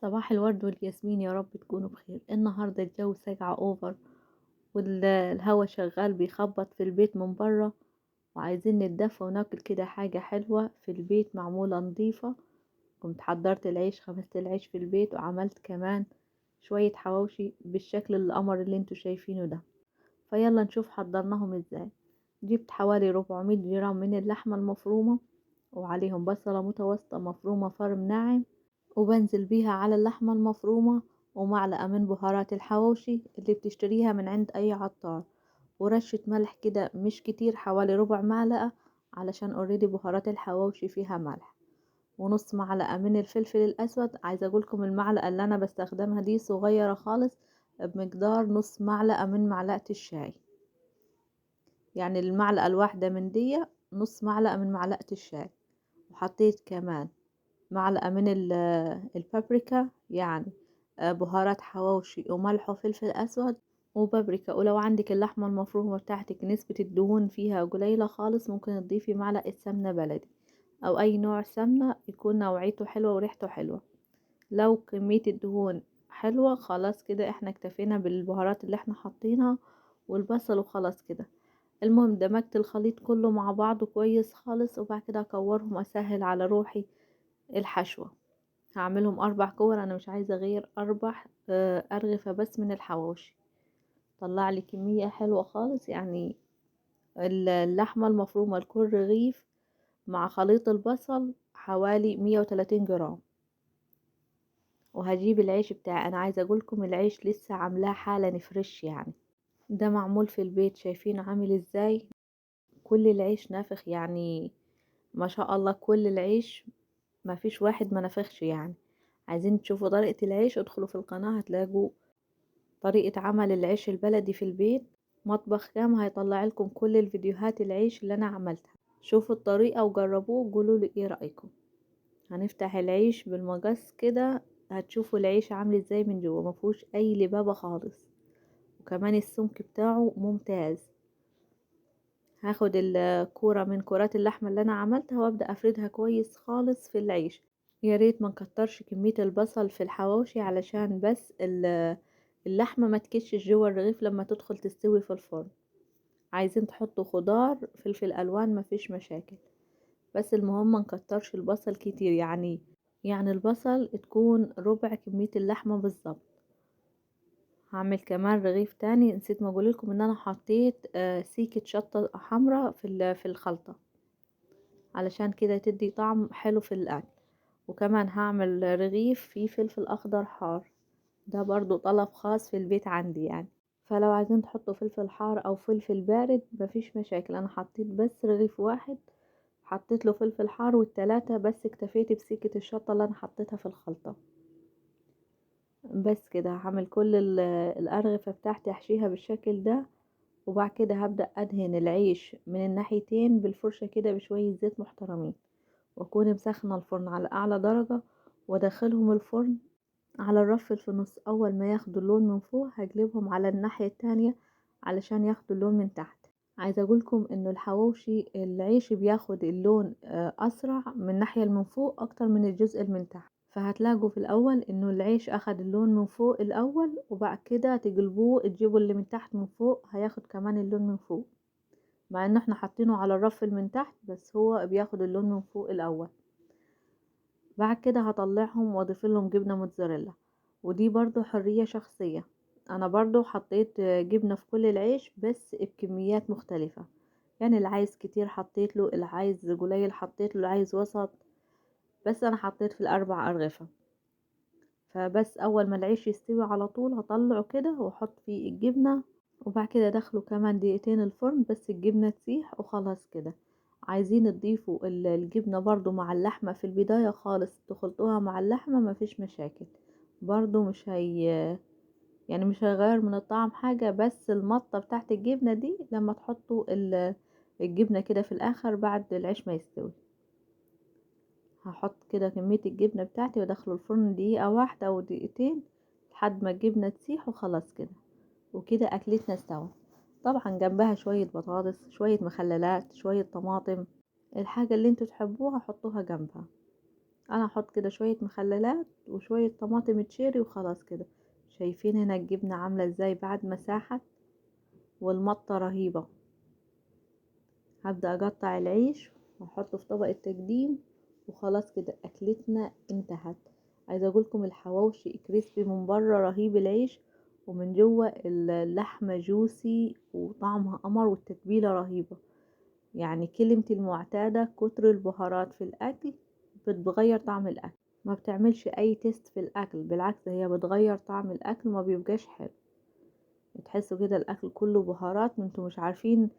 صباح الورد والياسمين، يا رب تكونوا بخير. النهارده الجو ساقع over، والهوا شغال بيخبط في البيت من بره، وعايزين نتدفى وناكل كده حاجة حلوة في البيت معمولة نظيفة. كنت حضرت العيش، خبزت العيش في البيت، وعملت كمان شوية حواوشي بالشكل القمر اللي انتوا شايفينه ده. فيلا نشوف حضرناهم ازاي. جبت حوالي 400 جرام من اللحمة المفرومة، وعليهم بصلة متوسطة مفرومة فرم ناعم، وبنزل بيها على اللحمة المفرومة، ومعلقة من بهارات الحواوشي اللي بتشتريها من عند اي عطار، ورشة ملح كده مش كتير، حوالي ربع معلقة، علشان already بهارات الحواوشي فيها ملح، ونص معلقة من الفلفل الاسود. عايزة اقولكم المعلقة اللي انا بستخدمها دي صغيرة خالص، بمقدار نص معلقة من معلقة الشاي، يعني المعلقة الواحدة من دي نص معلقة من معلقة الشاي. وحطيت كمان معلقة من البابريكا، يعني بهارات حواوشي وملح وفلفل اسود وبابريكا. ولو عندك اللحمة المفرومة بتاعتك نسبة الدهون فيها قليلة خالص، ممكن تضيفي معلقة سمنة بلدي او اي نوع سمنة يكون نوعيته حلوة وريحته حلوة. لو كمية الدهون حلوة خلاص كده احنا اكتفينا بالبهارات اللي احنا حاطينها والبصل وخلاص كده. المهم دمجت الخليط كله مع بعضه كويس خالص، وبعد كده اكورهم واسهل على روحي الحشوة. هعملهم 4 كور، انا مش عايزة غير 4 ارغفة بس من الحواوشي. طلع لي كمية حلوة خالص، يعني اللحمة المفرومة لكل رغيف مع خليط البصل حوالي 130 جرام. وهجيب العيش بتاعي، انا عايزة اقولكم العيش لسه عاملاه حالا فريش، يعني ده معمول في البيت، شايفين عامل ازاي؟ كل العيش نافخ، يعني ما شاء الله كل العيش ما فيش واحد ما نفخش. يعني عايزين تشوفوا طريقة العيش ادخلوا في القناة، هتلاقوا طريقة عمل العيش البلدي في البيت، مطبخ كام هيطلع لكم كل الفيديوهات العيش اللي انا عملتها. شوفوا الطريقة وجربوه وقولوا لي ايه رأيكم. هنفتح العيش بالمقص كده، هتشوفوا العيش عامل ازاي من جوه، ما فيهوش اي لبابة خالص، وكمان السمك بتاعه ممتاز. هاخد الكورة من كرات اللحمة اللي انا عملتها وابدأ افردها كويس خالص في العيش. يا ريت ما نكترش كمية البصل في الحواوشي، علشان بس اللحمة ما تكشش جوه الرغيف لما تدخل تستوي في الفرن. عايزين تحطوا خضار فلفل الوان مفيش مشاكل، بس المهم ما نكترش البصل كتير، يعني البصل تكون ربع كمية اللحمة بالظبط. هعمل كمان رغيف تاني، نسيت ما اقول لكم ان انا حطيت سيكة شطة حمراء في الخلطة، علشان كده تدي طعم حلو في الاكل. وكمان هعمل رغيف فيه فلفل اخضر حار، ده برضو طلب خاص في البيت عندي يعني، فلو عايزين تحطوا فلفل حار او فلفل بارد مفيش مشاكل. انا حطيت بس رغيف واحد حطيت له فلفل حار، والتلاتة بس اكتفيت بسيكة الشطة اللي انا حطيتها في الخلطة. بس كده هعمل كل الارغفة بتاعتي احشيها بالشكل ده، وبعد كده هبدأ ادهن العيش من الناحيتين بالفرشة كده بشوية زيت محترمين، واكون مسخنة الفرن على اعلى درجة، وادخلهم الفرن على الرف في النص. اول ما ياخدوا اللون من فوق هقلبهم على الناحية التانية علشان ياخدوا اللون من تحت. عايزة اقولكم انه الحواوشي العيش بياخد اللون اسرع من الناحية اللي من فوق اكتر من الجزء اللي من تحت، فهتلاقوا في الاول انه العيش اخد اللون من فوق الاول، وبعد كده تقلبوه تجيبوا اللي من تحت من فوق هياخد كمان اللون من فوق، مع ان احنا حاطينه على الرف اللي من تحت بس هو بياخد اللون من فوق الاول. بعد كده هطلعهم واضيف لهم جبنة موتزاريلا، ودي برضو حرية شخصية، انا برضو حطيت جبنة في كل العيش بس بكميات مختلفة، يعني اللي عايز كتير حطيت له، اللي عايز قليل حطيت له، اللي عايز وسط، بس انا حطيت في الاربع ارغفة. فبس اول ما العيش يستوي على طول هطلعه كده واحط فيه الجبنة، وبعد كده ادخله كمان دقيقتين الفرن بس الجبنة تسيح وخلاص كده. عايزين تضيفوا الجبنة برضو مع اللحمة في البداية خالص، تخلطوها مع اللحمة مفيش مشاكل، برضو مش هيغير من الطعم حاجة، بس المطة بتاعت الجبنة دي لما تحطوا الجبنة كده في الاخر بعد العيش ما يستوي. هحط كده كمية الجبنة بتاعتي وادخله الفرن دقيقة واحدة او دقيقتين لحد ما الجبنة تسيح وخلاص كده. وكده اكلتنا استوت. طبعا جنبها شوية بطاطس، شوية مخللات، شوية طماطم، الحاجة اللي انتوا تحبوها حطوها جنبها. انا هحط كده شوية مخللات وشوية طماطم cherry وخلاص كده. شايفين هنا الجبنة عاملة ازاي بعد ما ساحت، والمطة رهيبة. هبدأ اقطع العيش واحطه في طبق التقديم وخلاص كده اكلتنا انتهت. عايزه اقولكم الحواوشي crispy من بره رهيب العيش، ومن جوه اللحمة juicy وطعمها قمر، والتتبيله رهيبة. يعني كلمتي المعتادة، كتر البهارات في الاكل بتغير طعم الاكل، ما بتعملش اي taste في الاكل، بالعكس هي بتغير طعم الاكل وما بيبقاش حلو. تحسوا كده الاكل كله بهارات، انتوا مش عارفين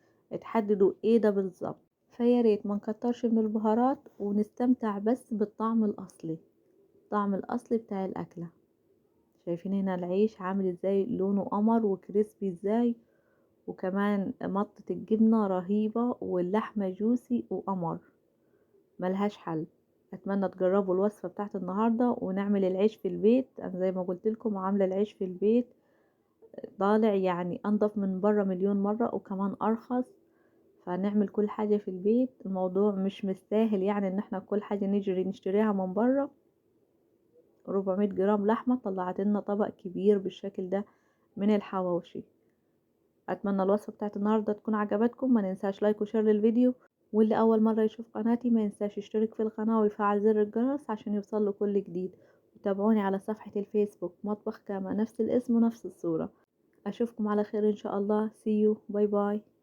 تحددوا ايه ده بالظبط. فيا ريت ما نكترش من البهارات ونستمتع بس بالطعم الاصلي، الطعم الاصلي بتاع الاكلة. شايفين هنا العيش عامل ازاي، لونه قمر وكريسبي ازاي، وكمان مطة الجبنة رهيبة، واللحمة جوسي وقمر، ملهاش حل. اتمنى تجربوا الوصفة بتاعت النهاردة ونعمل العيش في البيت. انا زي ما قلت لكم عاملة العيش في البيت، طالع يعني انضف من بره مليون مرة، وكمان ارخص. فنعمل كل حاجة في البيت، الموضوع مش مستاهل يعني ان احنا كل حاجة نجري نشتريها من بره. 400 جرام لحمة طلعت لنا طبق كبير بالشكل ده من الحواوشي. اتمنى الوصفة بتاعت النهاردة تكون عجبتكم. ما ننساش like و share للفيديو، واللي اول مرة يشوف قناتي ما ينساش يشترك في القناة ويفعل زر الجرس عشان يوصل له كل جديد. وتابعوني على صفحة الفيسبوك مطبخ كاما، نفس الاسم ونفس الصورة. اشوفكم على خير ان شاء الله. See you. Bye bye.